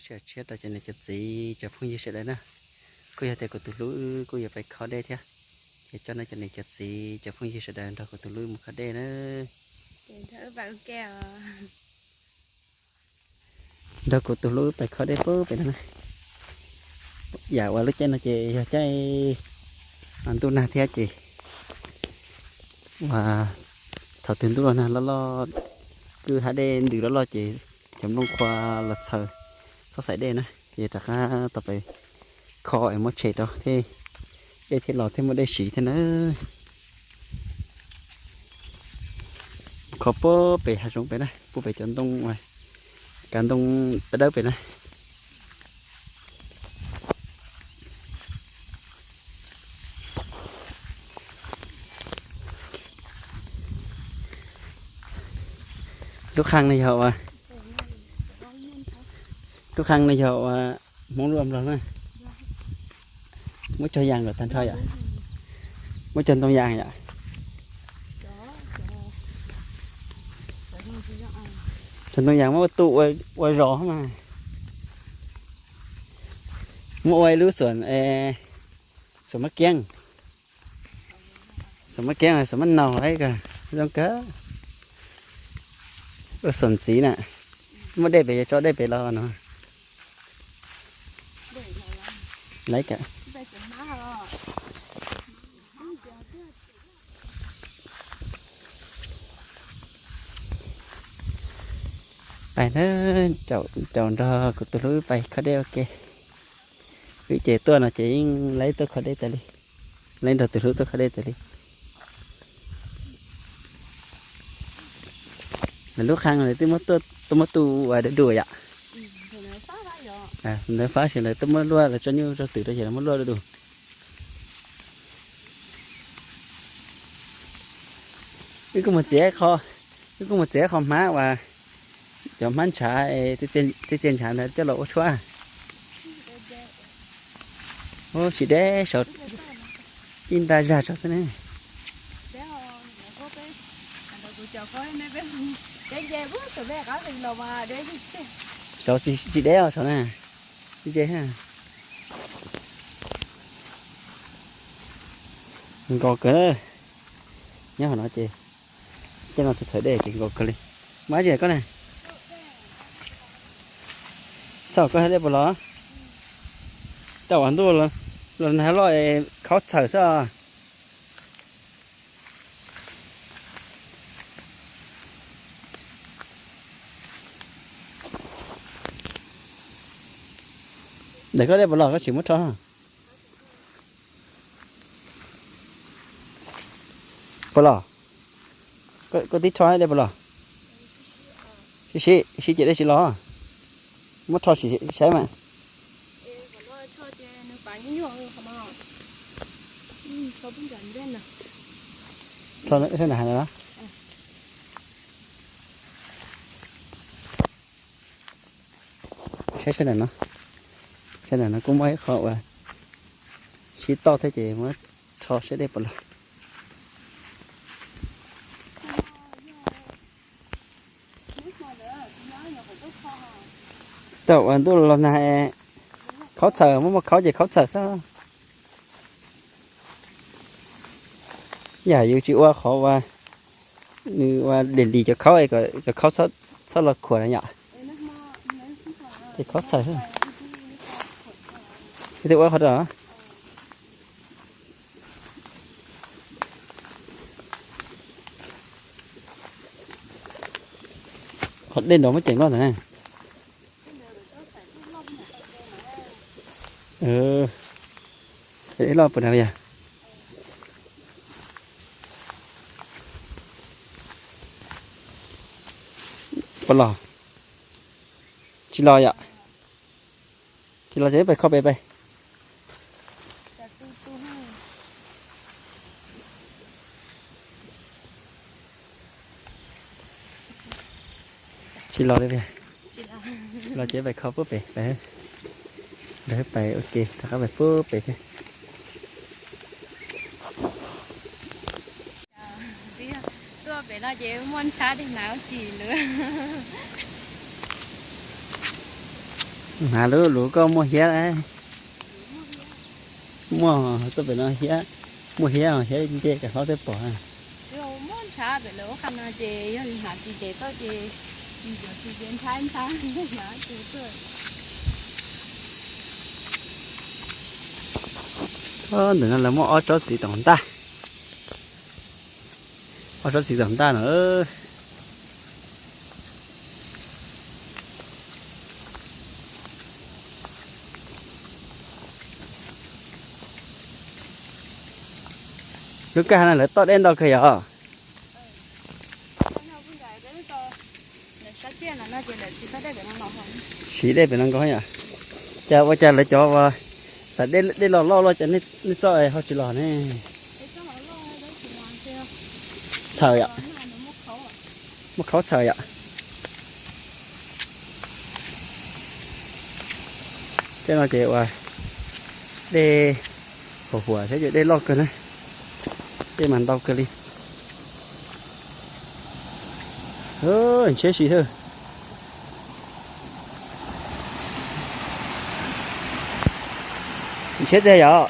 Tso tshiab rau cov niam cov txiv cov phooj ywg sawv daws na. Kuj yog tias kuv tus hlub kuj yuav pais kho dej thiab, ces coj nej cov niam cov txiv cov phooj ywg sawv daws nrog kuv tus hlub mus kho dej na. Nrog kuv tus hlub pais kho dej pem no na. Yam uas lub caij no ces yog caij ntuj nag thiab ces uas thaum twg ntuj los nag loj loj, kwj hav dej ntws loj loj ces cov nplooj qhuav los txhaws txhob xaiv dej na, ces rov qab tau pais kho es muab tshem rau thiab, dej thiaj los thiaj muaj dej siv thiab na. Kho puag pem hav zoov pem na, puag pem cov ntoo, kav ntoo dawb dawb pem na. Lub qhee no yog ua, lub qhee no yog ua Hmoob lub ua Nplog na. Muab cog yas kom tag nrho yom. Muab cog ntoo yas yom. Cog ntoo yas muab ua tu ua zos mas. Muab ua ib lub xom, xom mab kiab, xom mab kiab, xom mab naus lawm kawg, zoo kawg. Ua xom ntxiv na, muaj dej pem yog tso dej pem los no. Lawv kawm. Pais na, caum nrog kuv tus hlub pais kho dej ua ke. Wb ces tuaj no ces yeej lawv tuaj kho dej tas li, lawv nrog tus hlub tuaj kho dej tas li. Lub qhee no twb muab tu ua dua dua yom. Ntawd fab ces lawv twb muab luaj, lawv tso nyuj tso twm rau ces lawv muab luaj dua dua. Wb kuj mus txiav, wb kuj mus txiav qhov hmab uas cov hmab ntshav, txiav txiav ntshav ntawd coj los ua tshuaj. Tsis deb saud, ib nta zag saud xwb ne. Saud tsis deb os saud na. Ze, nkos kawg. Nyob hauv no ces tej no txhawv dej ces nkos kawg li. Muaj dab tsi koj na? Xauj koj hais dej puas los? Tau ua ntuj los nag loj khaub txhawm xwb os. Ntawm koj dej puas los koj tsis muab rho? Puas los? Koj tib rho dej puas los? Sib sib sib ces dej tsis los. Muab rho saib mas. Rho sab nram no. Saib sab nram no. Sab nram no kuj muaj ib qho uas sib toj thiab ces muab rho saib dej puas los. Tau ua ntuj los nag khaub txhawm, muaj muaj khaub ces khaub txhawm xwb. Yam yus tsis ua qhov uas nws ua lim lim cov khaub, cov khaub txhob los khuam na yom. Ces khaub txhawm xwb. Ces ua qhov rau. Qhov dej nrov muab ceev loj ntawd na. Ib loj puas nag yog? Puas los? Tsis los yom? Tsis los ces peb kho pem peb. Tsis los li. Los ces peb kho puag pem peb. Lawv pais ua ke rov qab pais puag pem thiab. Tuaj pem no ces muaj ntshab dej hnav tsis lawm. Hnav lub lus koj muaj hiab. Muaj tuaj pem no hiab, muaj hiab os, hiab nce kam hlob twb pom. Ntawm no lawv muaj ob tsob txiv tom ntaj, ob tsob txiv tom ntaj no. Lub kaj no lawv toj dej ntau kawg yom. Siv dej pem no nkaus yom. Cas ua cas lawv cov uas xav dej, dej los loj loj cas nej txoj ho tsis los ne? Txhaws yom. Muaj khaub txhaws yom. Tej no ces uas dej huam huam thiab ces dej loj kawg na. Dej mas ntau kawg li. Ntshiab si thawj. Ntshiab tiag yom.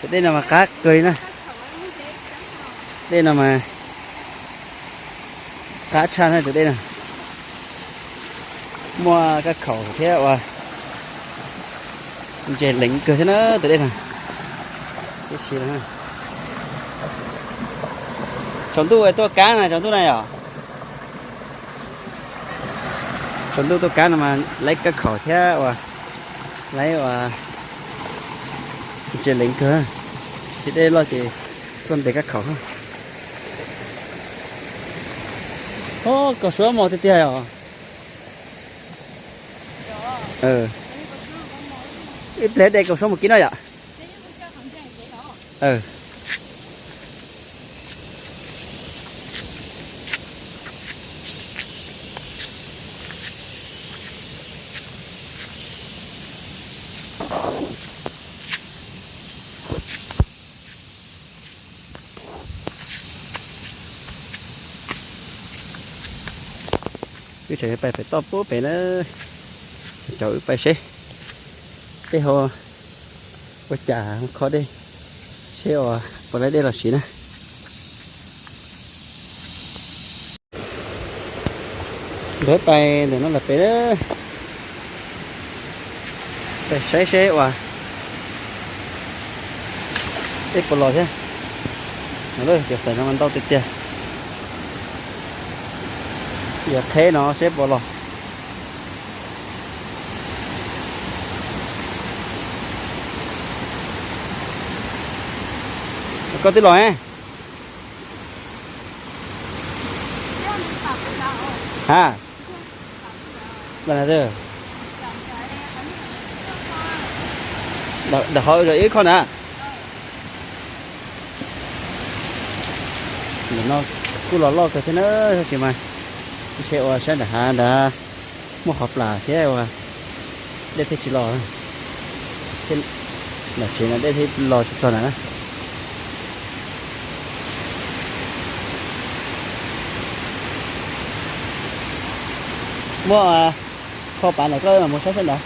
Tus dej no mas qab kawg li na. Dej no mas qab tshaj na tus dej no. Muaj kab khaum thiab uas ntses leev kawg thiab na tus dej no. Tsaus ntuj tuaj kab na, tsaus ntuj na yom. Tsaus ntuj tuaj kab no mas laib kab khaum thiab uas laib uas ntses leev kawg. Tsis dej loj ces tuaj ntes kab khaum. Kaum suab mos tiag tiag os. Ib pliag de kaum suab mus kib no yom. Wb tseem yuav pais pem toj pub pem na, caum wb pais seb tej hauv ua cas kho dej, seb uas puas laib dej los siv na. Nkawd pais ntawm no lawm pem, pais saib seb uas dej puas los thiab. Cov xaim no mas ntau tiag tiag. Yog qheb no seb puas los. Koj twb los ha. Dam qhov ib kho na. Ntawm no kuj los loj kawg thiab na, tab sis mas ntshe ua saib nram hav ntawd muaj qhov plam thiab ua dej thiaj tsis los. Nram tsev no dej thiaj los tsis txog na. Muaj kho pav ntawm koj los mus saib saib ntawd.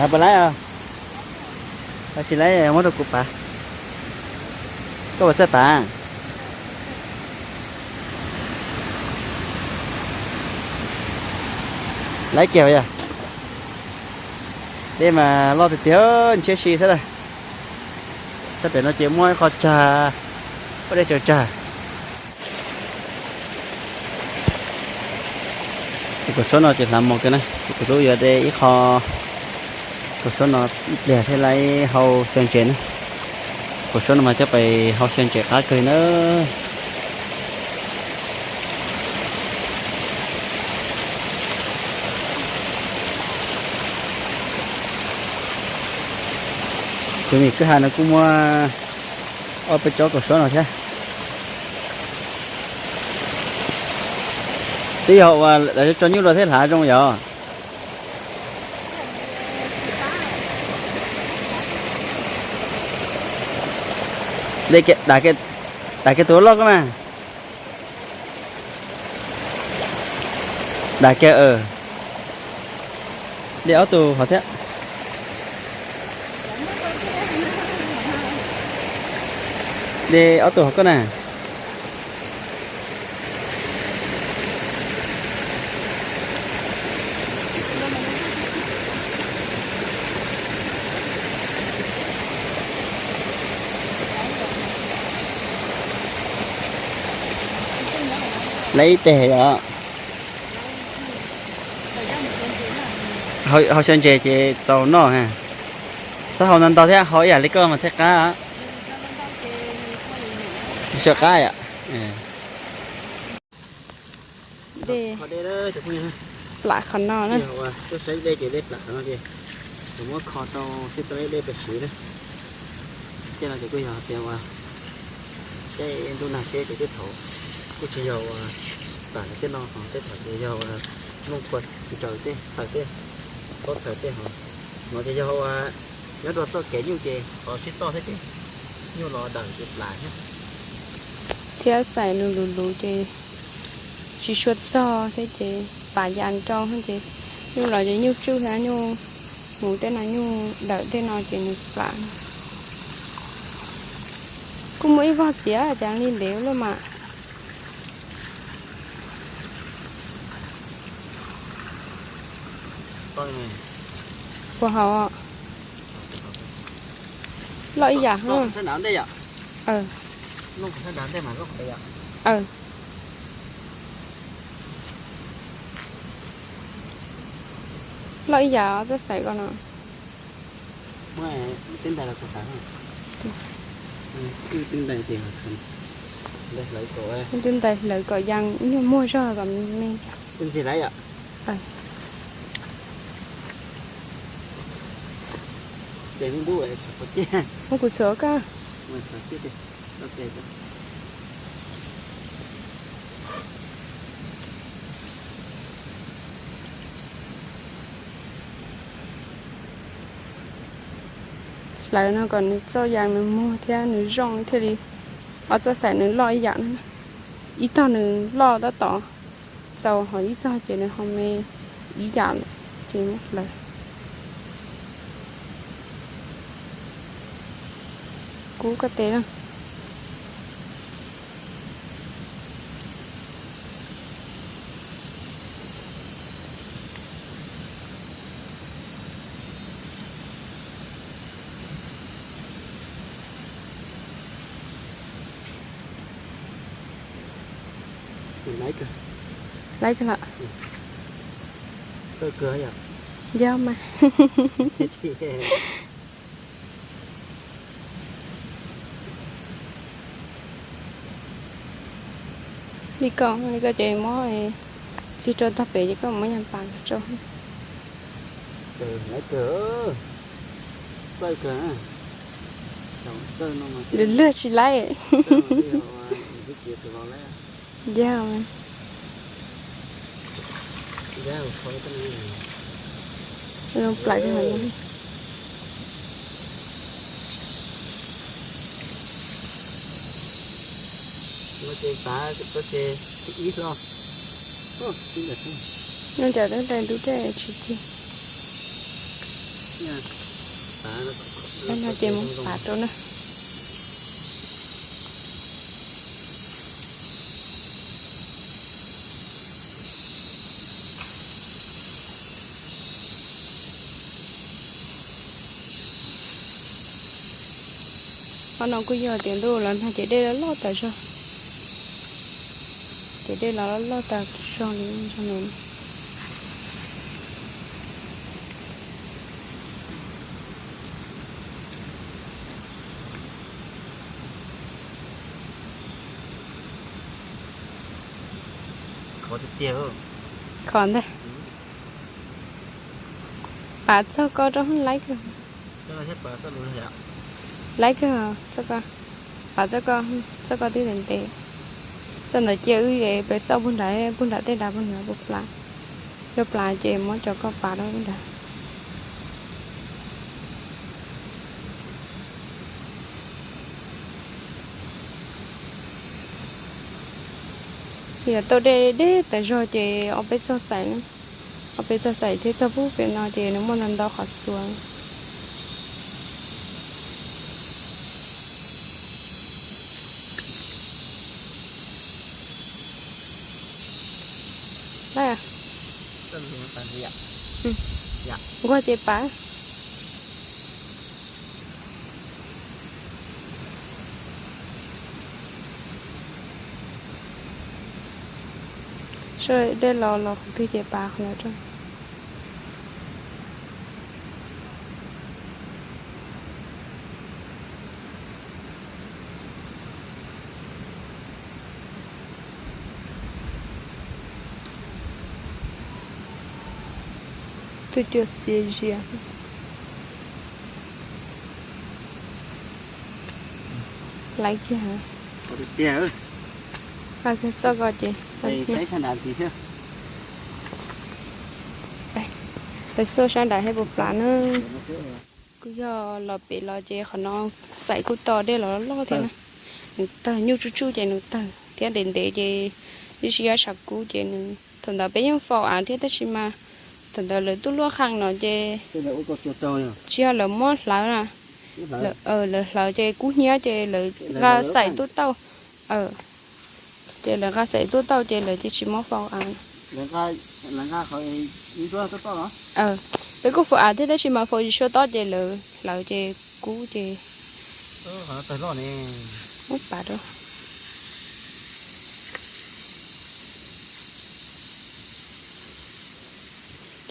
Laib puas laib? Tsis laib, muab rau kuv pav. Koj puas txawj pav? Laib kiag yog. Dej mas loj tiag tiag, ntshiab si xwb na. Sab pem no ces muaj ib qho tsag, muaj dej tsaws tsag. Tus kaum suab no ces hlav mos kawg na, kuv lub yuav de ib qho kaum suab no ib pliag thiaj laib hau xyaw ntses na. Kaum suab no mas coj pais hau xyaw ntses qab kawg li na. Tus me kwj ha no kuj muaj ob peb tsob kaus suab no thiab. Twb yog uas lawv tso nyuj rau thiaj hlav zoo yom. Dam kiag tus loj koj mas. Dam kiag, de ob tug hov thiab. De ob tug hov koj na. Lawv ib teg os. Haus xyaw ntses ces txaus noj. Txhob haus ntau ntau thiab, haus ib yam li koj mas thiaj qab. Tsis tshua qab yom. Plam qhov no na. Tuaj saib dej ces dej plam qhov no ces, muab kho rau sib tau dej pes siv na. Tej no ces kuj yog tias uas tej ntuj nag seb ces tej thaum kuj tsis yog uas plam tej no ho tej thaum ces yog uas nplooj kua nraws tej txhaws tej, pob txhaws tej ho. No ces yog uas nyob rau txoj kev nyuj ces qhov sib toj thiab ces nyuj los dawm ces plam thiab. Thiab xaim nws luv luv ces tsis sua txog thiab ces pas ya nrau ces nyuj los ces nyuj tswj thiab nyuj mus tej no nyuj dawm tej no ces nws plam. Kuj muaj ib vog txiav cas li ntev luaj mas. Puas haum? Loj ib yam. Loj ib yam txoj xaim ko no. Twb ntais hlawv kom ya nyuag muag zog kom me. Muab kuv txhuam koj. Hlawv no kom nws txoj ya nws muag thiab nws zoo thiaj li, ob txoj xaim nws loj ib yam. Ib tog nws loj tab tom txaus ho ib txog ces nws ho me ib yam lawm ces muab hlawv. Kub koj tes na. Laiv kawg los. Yog mas. Li ko, li ko ces muab txig rau tog pem ces koj muab yas pas rau. Lwg lwg tsis laib. Yog. Zoo plaws li. Nws cov twb ntais ntub dej tsis cig. No ces mus pav rau na. Qhov no kuj yog tias ntuj los nag ces dej los loj tas zog. Ces dej los loj tas zog li zog no. Khov tiag tiag. Khov ntag. Pav txog ko rau laib kawg. Laib kawg, pav txoj ko, txoj ko twb ntev ntev. Txoj ntawd cia wb es peb xauj puag nrad, puag nrad tej nrad puag nrad puas plas. Yog plas ces muab cov ko pav rau nrad. Yog tau dej deb tas zog ces ob peb txoj xaim, ob peb txoj xaim thiab txoj pub pem no ces nws muaj ntau ntau qhov txuas. Nquag ces pav. Sawv dej los los qhov twg ces pav qhov ntawd rau. Tus cuag xiav zias. Laiv kiag. Kiag txoj ko ces. Lawv xauj sab nrad thiab puas plas na. Kuj yog los pem los ces qhov no xaim kuj to dej los loj thiab na. Nws tawg nyuj tsuj tsuj ces nws tawg thiab ntev ntev ces ib sij yog tshav kub ces nws, thaum ntawd peb yeej faus av thiab tab sis mas thaum ntawd lawv tuaj luaj qee no ces tsis yog lawv muab hlawv na, lawv hlawv ces kub hnyiab ces lawv nqa xaim tuaj tauj. Ces lawv nqa xaim tuaj tauj ces lawv thiaj tsis muab faus av. Peb kuj faus av thiab tab sis mas faus tsis sua tob ces lawv hlawv ces kub ces. Muab pav rau.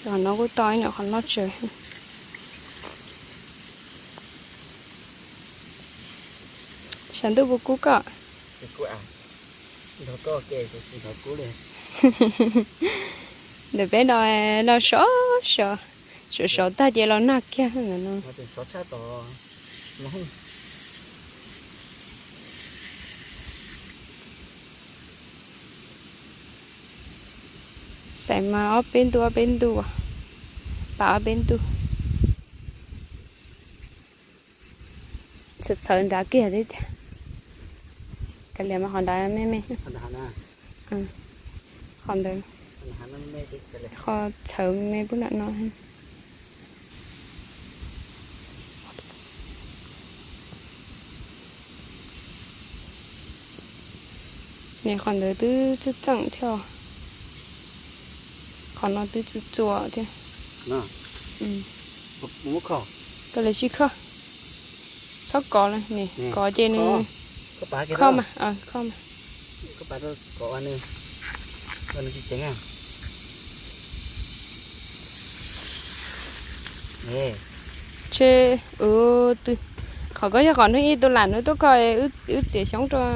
Qhov no kuj to ib nyuag qhov loj tsawv. Sav ntuj puas kub koj? Ntawm peb no, no sov sov, sov sov tag ces los nag kiag ntawm no. Xaim mas ob peb ntu ob peb ntu, pav ob peb ntu. Txhawv txhawv nrad kiag thiab tiag. Kav liam mas qhov nrad me me. Qhov ntawd, qhov txhawv me me puag nram no. Qhov ntawd twb txawj txeem thiab. Qhov no twb txawj txuas thiab. Koj li sib kho. Txhob kov li, kov ces nws kho mas, kho mas. Tse, qhov ko yog qhov neeg ib tug lam nws tuaj kho, wb txiav xyoob rau.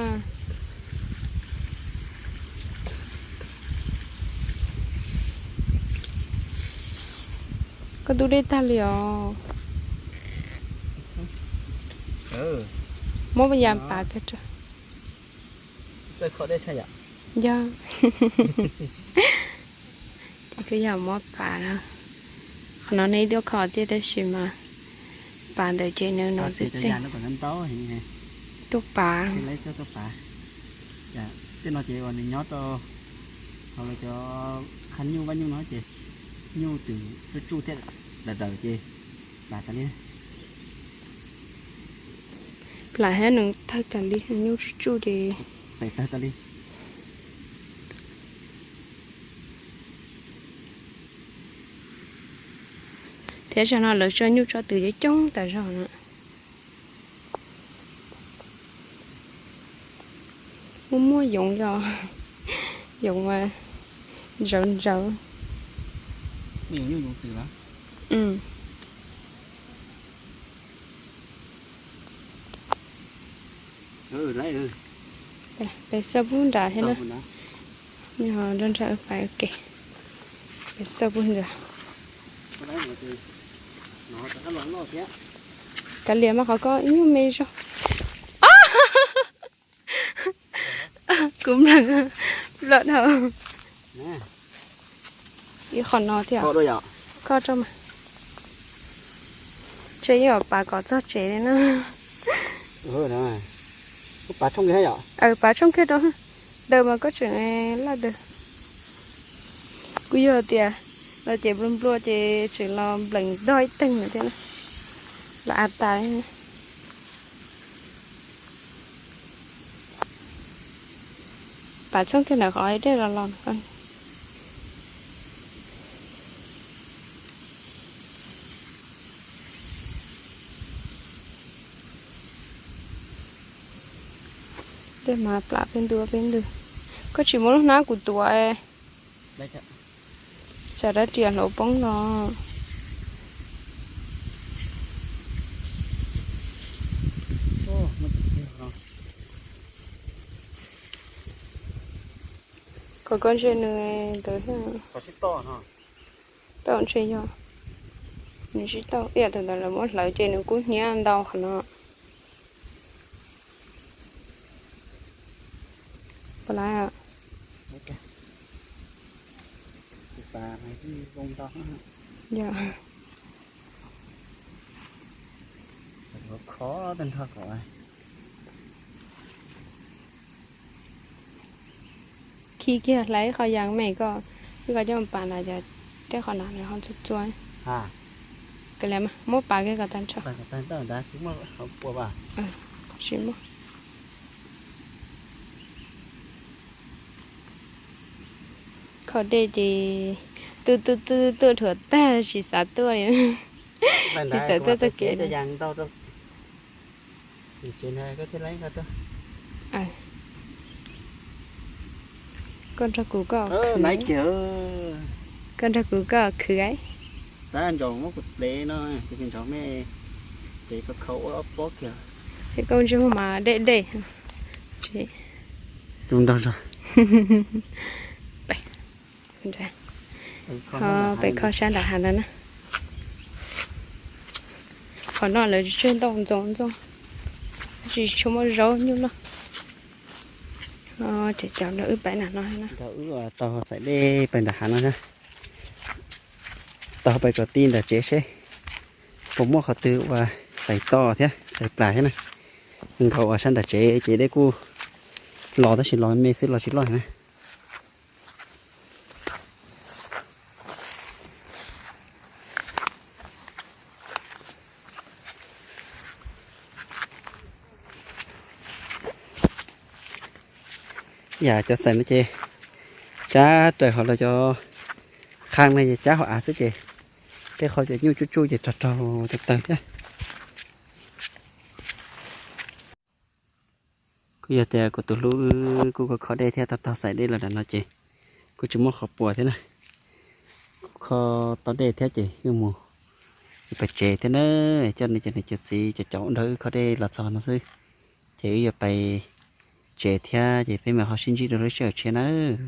Koj tub dej tag li os. Muab ya pav kiag rau. Yog. Ces kuj yog muab pav no. Qhov no nej tuaj kho thiab tab sis mas pav ntawd ces nws no txij txij. Tuaj pav. Tej no ces uas nws nyob rau hauv lawv cov qhab nyuj vaj nyuj no ces nyuj twb tsuj tsuj thiab daws daws ces plam tas li. Plam thiab nws tawg tas li, nyuj tsuj tsuj ces tawg tas li. Thiab zaum no lawv tso nyuj tso twm coob coob tas zog na. Muaj muaj yoov yog, yoov mas ntsawv ntsawv. Peb xauj pub nrad thiab na. Nrog nrad pais ua ke. Peb xauj pub nrad. Kav liam mas qhov ko ib nyuag me zog. Kuv nplees nploj dhau. Ib qho no thiab. Koj rau mas. Ntshe yeej pav kom txog tsev li na. Pav tshoob kiag rau. Daws mas koj tseem laj daws. Kuv yog tias los ces nplua nplua ces tseem los nplees dog ib teeg no thiab na. Los av tas. Pav tshoob kiag ntawm qhov dej los los. Dej mas plam peb ntu peb ntws. Koj tsis muab lub hnab kuv tuav. Tsam dab riam hlauv poob no. Kom koj ntsia nws ntawd. Tau ntshe yog nws tsis tau ib yam thaum ntawd lawv muab hlawv ces nws kub hnyiab ntau qhov no. Puas laib? Khi kiag hlais ib qho yas me ko, wb ko coj mus pas na yog tej qhov na nws ho txua txua. Kav liam mas muab pas kiag kom tag nrho. Tsis muaj. Kho dej ces tuaj tuaj tuaj tuaj dhuav tag tsis xav tuaj li. Tsis xav tuaj txoj kev. Koj nrog kuv koj khwv, koj nrog kuv koj khwv. Tab ntsaum muab kuv plev no, kuv tsis ntsaum me, plev khov khov ua ob pob kiag. Ces koj ntsej muag mas dej dej. Zoo nraug zog. Pem kho sab nram hav ntawd na. Qhov no lawv tseg ntoo ntxoov ntxoo, tab sis tsis tshua muaj zaub nyuj loj. Ces cov nrog wb pais nram no na. Nrog wb tau xaim dej pais nram hav no na. Tau pais kom tij nram tsev seb puas muaj qhov twg uas xaim to thiab xaim plas thiab na. Nkaus uas sab nram tsev ces dej kuj los tab sis los me xwb los tsis loj na. Yam cov xaim no ces tsab raws hauv los cov qhang no ces tsab hauv av xwb ces tej qho ces nyuj tsuj tsuj ces rog raug cov taws thiab. Kuj yog tias kuv tus hlub kuj kho kho dej thiab tau tau xaim dej los nram no ces kuj tsis muaj qhov puas thiab na. Kuj kho tau dej thiab ces yuav mus pem tsev thiab na. Coj nws ces nws cov txiv cov caum nrog wb kho dej los txog no xwb, ces wb yuav pais tsev thiab ces peb mam ho sib ntsib dua lub sij hawm tshiab nawb.